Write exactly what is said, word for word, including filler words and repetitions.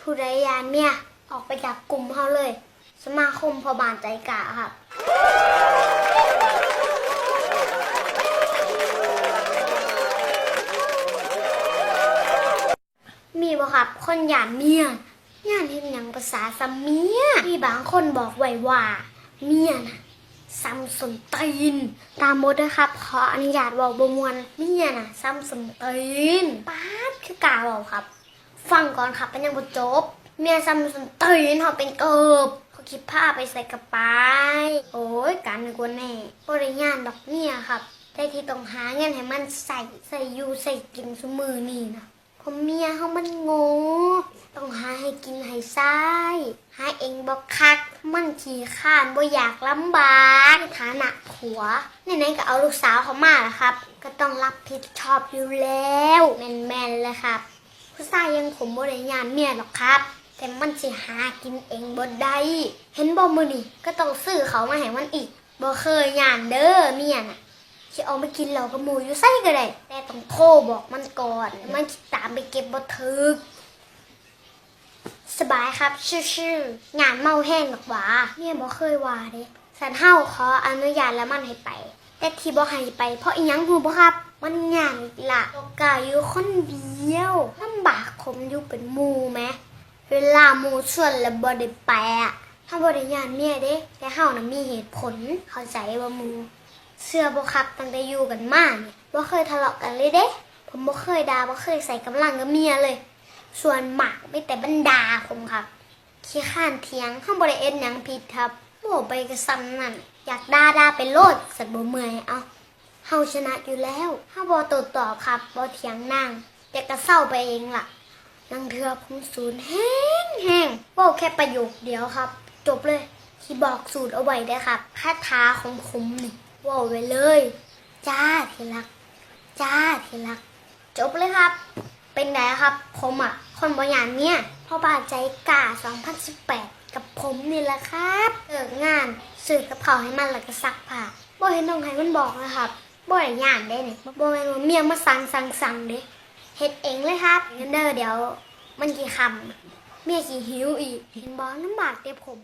ผู้ใดย้านเมีย ออกไปจากกลุ่มเฮาเลย สมาคมพ่อบ้านใจกล้าครับ มีบ่ครับ คนย้านเมีย ย้านเฮ็ดหยังประสาส่ำเมีย มีบางคนบอกไว้ว่า เมียน่ะ ส่ำส้นตีน ตามบทเด้อครับ ขออนุญาตเว้าบ่ม่วน เมียน่ะ ส่ำส้นตีน ป๊าด คือกล้าเว้าครับ ฟังก่อนครับ มันยังบ่จบ เมียส่ำส้นตีน เฮาเป็นเกิบ เขาคิดพาไปใส่กระป๋าย โอ้ย การนึกว่าแน่ บ่ได้ย้านดอกเมียครับ แต่ที่ต้องหาเงินให้มันใช้ ใช้อยู่ใช้กินซุมื้อนี้นะ เพราะเมียเฮามันโง่ ต้องหาให้กินให้ใช้ หาเองบ่คัก มันขี้คร้านบ่อยากลำบาก ในฐานะผัว ไหนๆก็เอาลูกสาวเขามาล่ะครับ ก็ต้องรับผิดชอบอยู่แล้ว แม่นๆเลยครับ ผู้ชายอย่างผมบ่ได้ย้านเมียหรอกครับ แต่มันสิหากินเองบ่ได้ เห็นบ่มื้อนี้ก็ต้องซื้อเขาวมาให้มันอีก บ่เคยย้านเด้อเมียน่ะ สิออกไปกินเหล้ากับหมู่อยู่ไสก็ได้ แต่ต้องโทรบอกมันก่อน มันสิตามไปเก็บบ่ถืก สบายครับ ชิวๆ ย้านเมาแฮงดอกหวา เมียบ่เคยว่าเด้ ซั้นเฮาขออนุญาตแล้วมันให้ไป แต่ที่บ่ให้ไปเพราะอิหยังฮู้บ่ครับ มันย้านอีกละ บ่กล้าอยู่คนเดียว ลำบากผมอยู่เป็นหมู่แหม เวลาหมู่ชวนแล้วบ่ได้ไปอะ เฮาบ่ได้ย้านเมียเด้ แต่เฮาน่ะมีเหตุผล เข้าใจบ่หมู่ เชื่อบ่ครับ ตั้งแต่อยู่กันมาเนี่ย บ่เคยทะเลาะกันเลยเด้ ผมบ่เคยด่า บ่เคยใช้กำลังกับเมียเลย ส่วนมากมีแต่มันด่าผมครับ ขี้คร้านเถียง เฮาบ่ได้เฮ็ดหยังผิดครับ เว้าไปก็ส่ำนั้น อยากด่าด่าไปโลด ซั้นบ่เมื่อย เอ้า เฮาชนะอยู่แล้ว เฮาบ่โต้ตอบครับ บ่เถียงนาง แต่ก็เซาไปเองล่ะ ลางเทื่อผมสูนแฮงๆ เว้าแค่ประโยคเดียวครับ จบเลย ที่บอกสูตรเอาไว้เด้อครับ คาถาของผมนี่ เว้าไว้เลย จ้าที่รัก จ้าที่รัก จบเลยครับ เป็นไงครับ ผมอะ คนบ่ย้านเมีย พ่อบ้านใจกล้า สองพันสิบแปด กับผมนี่แหละครับ เลิกงาน ซื้อกับข้าวให้มันแล้วก็ซักผ้า บ่เห็นต้องให้มันบอกนะครับ บ่ได้ย้านเด้นี่ บ่แม่นว่าเมียมาสั่งสั่งสั่งเด้ เฮ็ดเองเลยครับ งั้นเด้อ เดี๋ยวมันสิค่ำ เมียสิหิวอีก เห็นบ่ ลำบากแต่ผม